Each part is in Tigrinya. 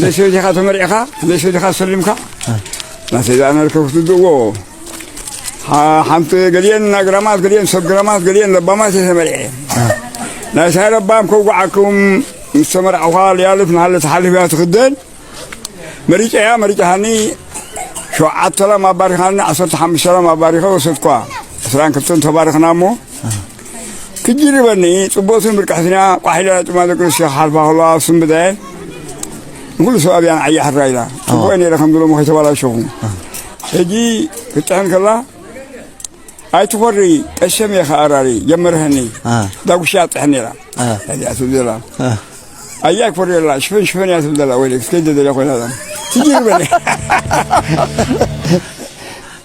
ዘይሰበይትኻ ተመርዒኻ ዘይሰበይትኻ ሰሊምካ ናተይ ዝኣነልከ ክትድእዎ ሓንቲ ገሊአን ኣግራማት ገሊአን ሰብ ግራማት ገሊአን ለባማት እየ ተመርዐ። ናይ ሳይ ለባም ከውግዓኩም ምስ ተመርዕኻ ልያልፍ ንሃለ ተሓልፍ እያ ትኽደን። መሪጨያ መሪጨሃኒ ሸውዓተ ላም ኣባሪኻኒ ዓሰርተ ሓሙሽተ ላም ኣባሪኸ ወሰድኳ። ዕስራን ክልተን ተባሪኽና እሞ ክጅርበኒ ጽቡቕትን ብርቅሕትንያ ቋሒላ ጭማ ደቂ ኣንስትዮ ክሓልፋ ከለዋ ስምብደ ንኩሉ ሰብ ኣብያን ዓያ ሕራ ኢላ ጽቡቕ ነይረ ከም ዝሎሞ ከይተባላሸኹ ሕጂ ክትጥሕን ከላ ኣይትኾሪ ቀሸም እየ ከኣራሪ ጀመርሀኒ ዳጉሻ ጥሕን ነይራ እዚኣ ትብል ዘላ ኣያ ክፈርየላ ሽፈን ሽፈን እያ ትብል ዘላ ወይ ክትከይደ ዘላ ኮይና ትጅርበኒ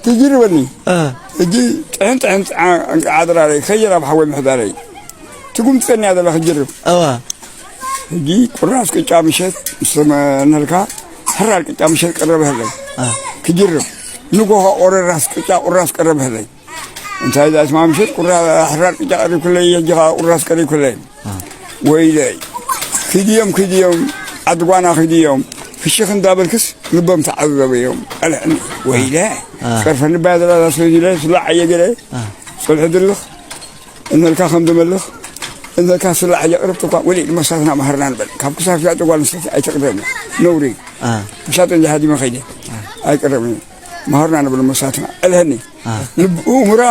ትጅርበኒ ሕጂ ጥሕን ጥሕን ዓድራረይ ከየራ ብሓወይ ምሕዳረይ ትጉምፀኒ እያ ዘላ ክጅርብ እዋ ሕጂ ቁራስ ቅጫ ምሸት ምስ ተመነልካ ሕራር ቅጫ ምሸት ቀረበህለይ ክጅርብ ንጎኻ ኦረራስ ቅጫ ቁራስ ቀረበህለይ እንታይ ዛስማ ምሸት ቁራ ሕራር ቅጫ ቀሪብክለይ የጅኻ ቁራስ ቀሪብክለይ ወይለይ ክድዮም ክድዮም ዓድጓና ክድዮም ፍሽኽ እንዳበልክስ ልቦም ተዓዘበዮም ቀልዕኒ ወይለ ጸርፈኒ ባያ ዘላ ዛስበ ስላዕ ኣየ ገለ ጸልሒ ድልኽ እነልካ ከም ዝመልኽ እነልካ ስላዕ የቕርብ ጥኳ ወሊድ መሳትና ማህርና ንበል ካብ ክሳብ ሽያጭ ጓል ንስተቲ ኣይተቕርበኒ ነውሪ ምሻጥ እንጂ ሃዲመ ኸይደ ኣይቅረብኒ ማህርና ንብል መሳትና እልሀኒ ልብኡ ምራ